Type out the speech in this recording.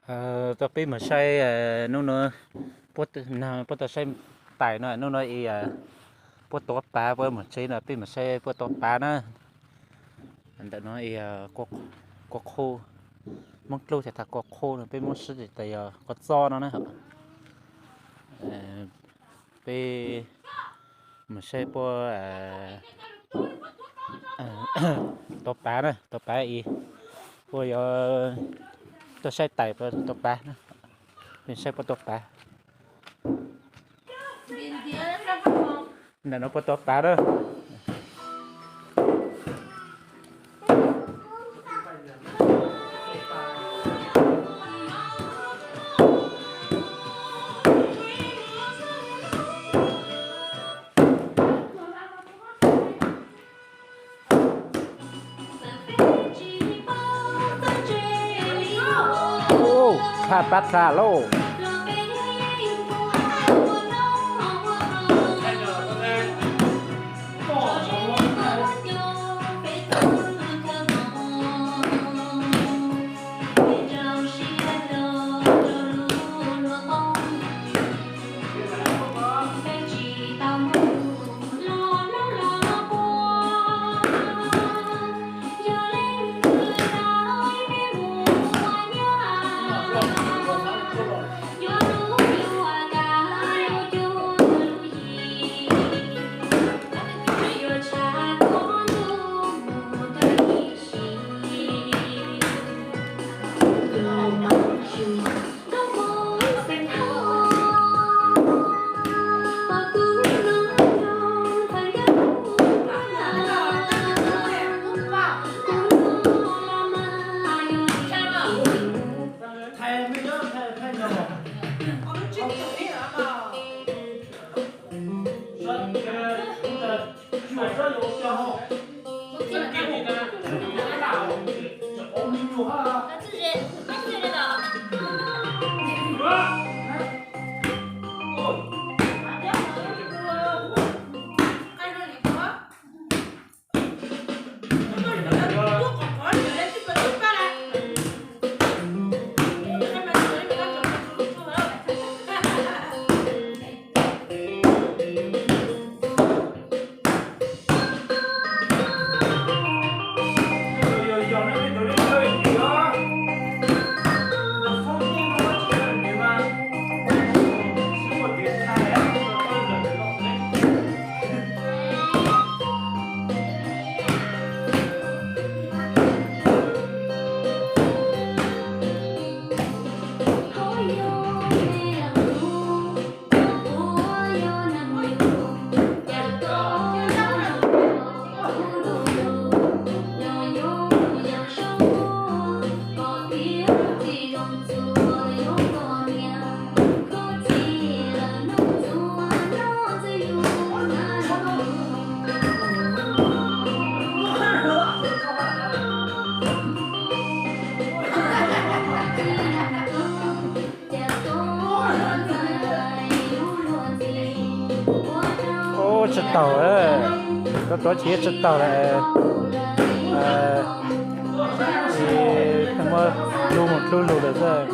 Tau peb mus saib, hnub no puab tau saib tais no, hnub no puab tuav pav, puab mus tsev no peb mus saib puab tuav pav na. Ntawm no kua qhuv, Hmoob Dlub thiaj tas kua qhuv no, peb Hmoob Sib tas yog kua txob no na. Peb mus saib puab tuav pav na, tuav pav es puab yuav tuaj saib tais puab tuav pav na. Peb saib puab tuav pav. Ntawm no puab tuav pav na. Phaj pab txha lauj. Ub, tsis taug, tuav tuav tsis tsis taug lawm. Muab lub mus dlub lug lawm xwb.